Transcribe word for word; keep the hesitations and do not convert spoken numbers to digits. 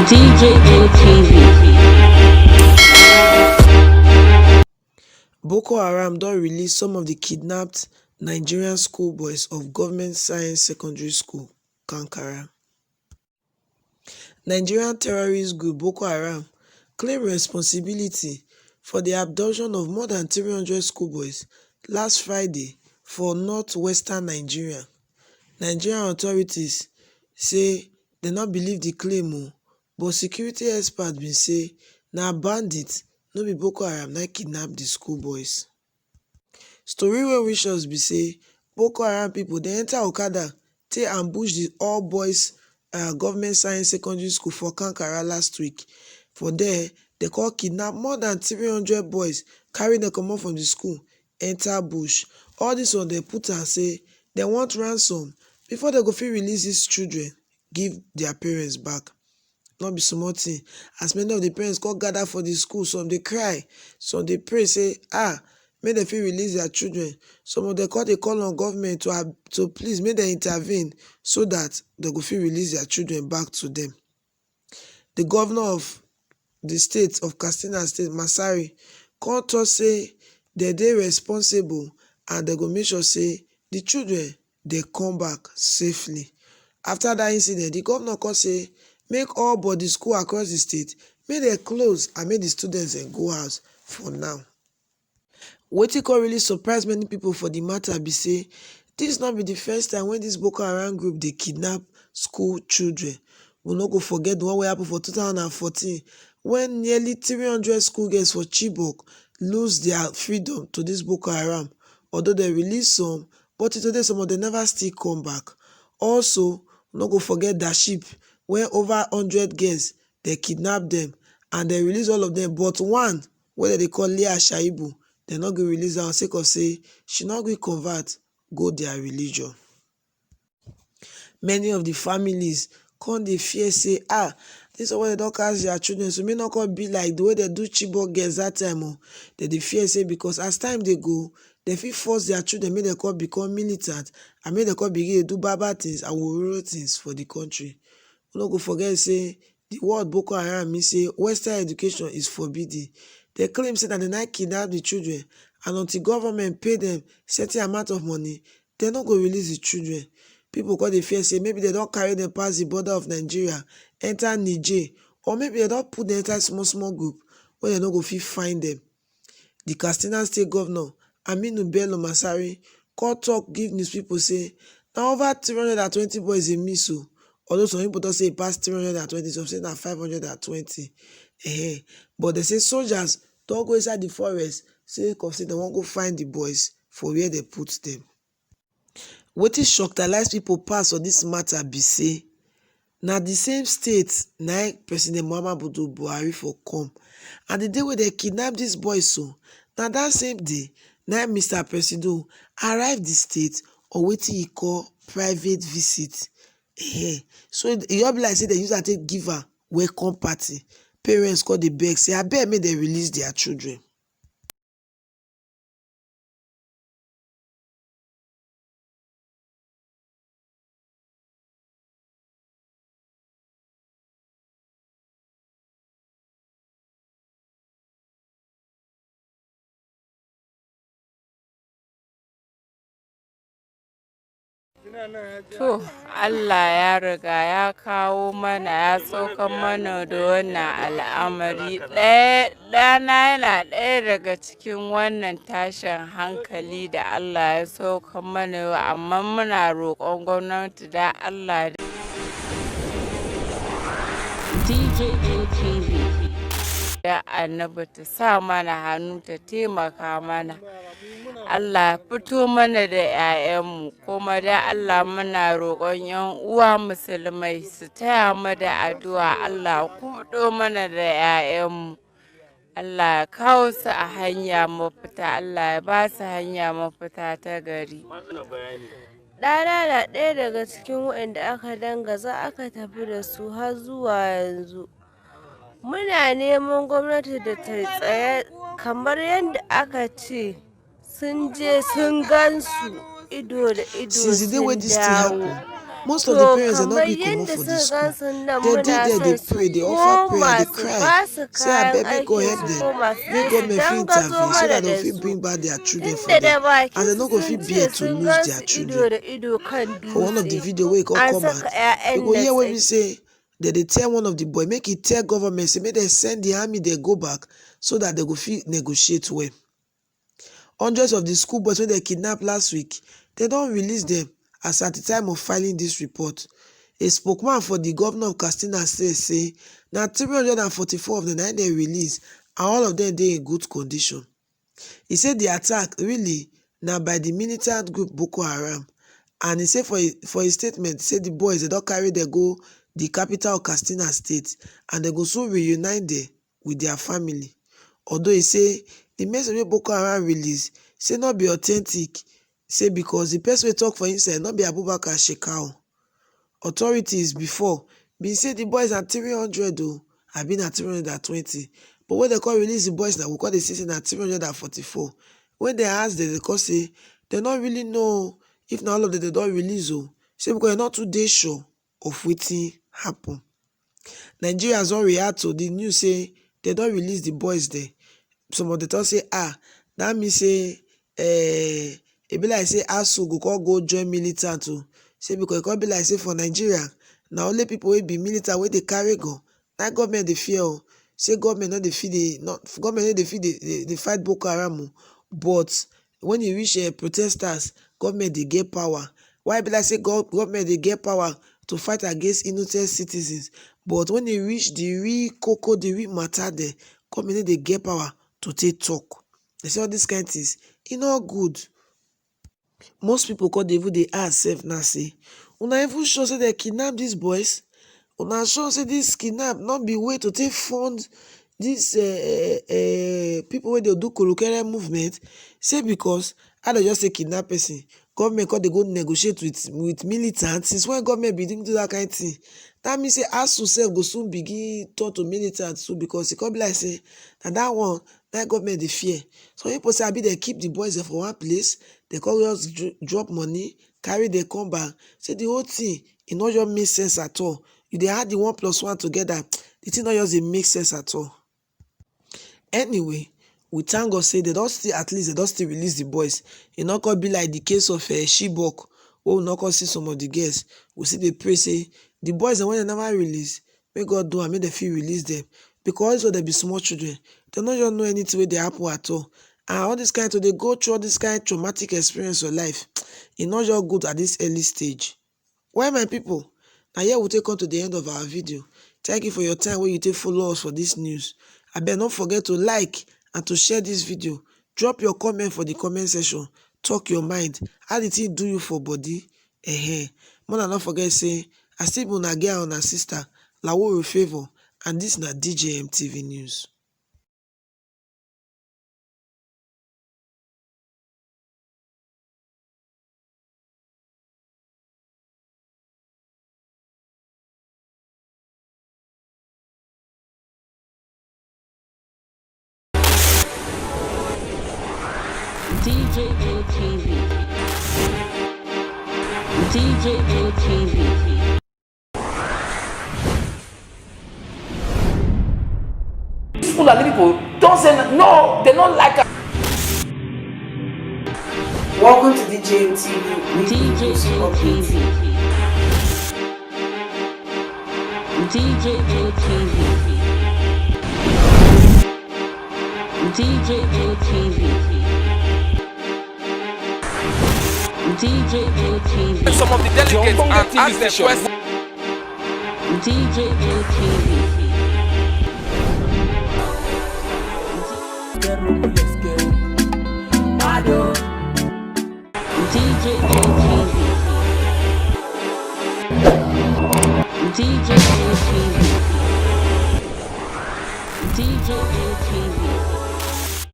T J N T V. Boko Haram don release some of di kidnapped Nigerian schoolboys of Government Science Secondary School, Kankara. Nigerian terrorist group Boko Haram claim responsibility for di abduction of more dan three hundred schoolboys last Friday for north-western Nigeria. Nigerian authorities say dem no believe di claim o, but security experts bin say na bandits, no be Boko Haram, na kidnap di schoolboys. Story wey reach us be say Boko Haram pipo dey enta okada take ambush di all boys um government science secondary school for Kankara last week. For there, dem come kidnap more dan three hundred boys, carry dem comot from di school enta bush. All dis one dem put am say dem want ransom before dem go fit release dis children give dia parents back. No be small tin, as many of di parents come gada for di school, some dey cry, some dey pray say um make dem fit release dia children, some of dem come dey call on government to ab to please make dem intervene so dat dem go fit release dia children back to dem. Di govnor of di state of Katsina State, Masari, come tok say dem dey responsible and dem go make sure say di children dey come back safely. Afta dat incident, di govnor come say make all body school across di state make dem close and make di students dem go house for now. Wetin come really surprise many pipo for di mata be say dis no be di first time wey dis Boko Haram group dey kidnap school children. We no go forget di one wey happun for two thousand and fourteen wen nearly three hundred school girls for Chibok lose dia freedom to dis Boko Haram, although dem release some, but till today some of dem neva still come back. Also, we no go forget Dashib wen ova hundred girls dem kidnap dem and dem release all of dem but one wey dem dey call Leah Shaibu, dem no gree release her sake of say she no gree convert go dia religion. Many of di families come dey fear say um dis one wey dem don cast dia children so make e no come be like di way dem do Chibok girls dat time o. Dem dey fear say because as time dey go, dem fit force dia children make dem come become militant and make dem come begin dey do bad bad tins and wororo tins for di kontri. We no go forget say di word Boko Haram mean say western education is forbidden. Dem claim say na dem na im kidnap di children and until government pay dem certain amount of money, dem no go release di children. Pipo come dey fear say maybe dem don carry dem pass di border of Nigeria enta Niger or maybe dem don put dem inside small small group wey dem no go fit find dem. Di Katsina State Govnor, Aminu Bello Masari, come tok give news pipo say na ova three hundred and twenty boys e miss o, although some pipo tok say e pass three hundred and twenty, some say na five hundred and twenty um but dem say soldiers don go inside di forest sake of say dem wan go find di boys for wia dem put dem. Wetin shocktalise pipo pass for dis mata be say na di same state na im President Muhammadu Buhari for come and di day wey dem kidnap dis boys so, na dat same day na im Mister Presido arrive di state on wetin e call private visit um so e just be like say dem use am take give am welcome party. Parents come dey beg say abeg make dem release dia children. To, Allah ya riga ya kawo mana, ya saukan mana da wannan al'amari. Ɗaya, ɗana yana ɗaya daga cikin wannan tashin hankali da Allah ya saukan mana yau, amma muna roƙon gwamnati da Allah da D J N T V. da Annabi ta sa mana hannu ta taimaka mana. Allah ya fito mana da 'ya'yanmu, kuma da Allah muna roƙon 'yan uwa musulmai su taya mu da addu'a. Allah ya kubuto mana da 'ya'yanmu. Allah ya kawo su a hanya mafita, Allah ya ba su hanya mafita ta gari. Ɗana na ɗaya daga cikin waɗanda aka dangaza aka tafi da su har zuwa yanzu. Muna neman gwamnati da ta tsaya kamar yadda aka ce sun je sun gansu ido da ido. Since the day sun wey this thing dawo. Happen, Most of the parents are not being comot for the school. They dey there, they pray, they offer prayer, they cry. Say, "Abeg, make God help them. Make government fit intervene so that they fit bring back their children for them. And they no go fit bear to lose their children." For one of the video wey come out, you go hear wey be say, dem dey tell one of the boy make he tell government say make dem send the army dem go back so that they go fit negotiate well. Hundreds of the school boys wey dem kidnap last week, dem don release them as at the time of filing this report. A spokesman for the governor of Katsina State say na three hundred and forty-four of them na im dem release, and all of them dey in good condition. He say the attack really na by the militant group Boko Haram, and he say for a, for a statement, say the boys, they don carry them go the capital of Katsina State, and they go soon reunite them with their family. Although he say the message wey Boko Haram release say no be authentic, say because the person wey talk for inside no be Abubakar Shekau. Authorities before been say the boys na three hundred o, abi na three hundred and twenty. But when they come release the boys now, we come dey see say na three hundred and forty-four. When they ask them, they come say they no really know if na all of them they don release o. Say because they no too dey sure of wetin happen. Nigerians don react to the news say they don release the boys there. Some of them talk say, "Ah, that mean say, eh, e be like say ASUU go come go join militant o." Say because e come be like say for Nigeria, na only people wey be militant wey dey carry gun, na government dey fear o. Say government no dey fit dey, no, government no dey fit dey, dey, dey fight Boko Haram o. But when e reach, eh, protesters, government dey get power. Why e be like say gov-, government dey get power to fight against innocent citizens, but when e reach the real koko, the real matter dem, government no dey get power to take talk. They say all these kind things, e no good. Most people come dey even dey ask sef now say, "Una even sure say they kidnap these boys? Una sure say this kidnap no be way to take fund these, eh, eh, eh, people wey dey do korokere movement?" Say because how they just say kidnap person, government come dey go negotiate with, with militants. Since when government begin do that kind thing? That means say ASUU sef go soon begin turn to militants too, because e come be like say na that one na government dey fear. Some people say abi they keep the boys dem for one place, they come just dro-, drop money, carry them come back. Say the whole thing, e no just make sense at all. You dey add the one plus one together, the thing no just dey make sense at all. Anyway, we thank God say they don still, at least they don still release the boys. E no come be like the case of, eh, Chibok, wey we no come see some of the girls. We still dey pray say the boys dem wey they never release, make God do am, make dem fit release them. Because all these one dem be small children, they no just know anything wey dey happen at all. And all this kind to dey go through all this kind traumatic experience for life, e no just good at this early stage. Well, my people, na here we take come to the end of our video. Thank you for your time wey you take follow us for this news. Abeg, no forget to like and to share this video. Drop your comment for the comment section. Talk your mind. How the thing do you for body? Ehen. Make una no forget say I still be una girl and una sister, Laworo Favour, and this na D J M T V News. D J M T V. D J M T V. These Fulani people don't say n-, no, they don't like us. Welcome to D J M T V. D J M T V. D J M T V. D J M T V. D J M T V. Some of the delegates and ask them questions. D J M T V.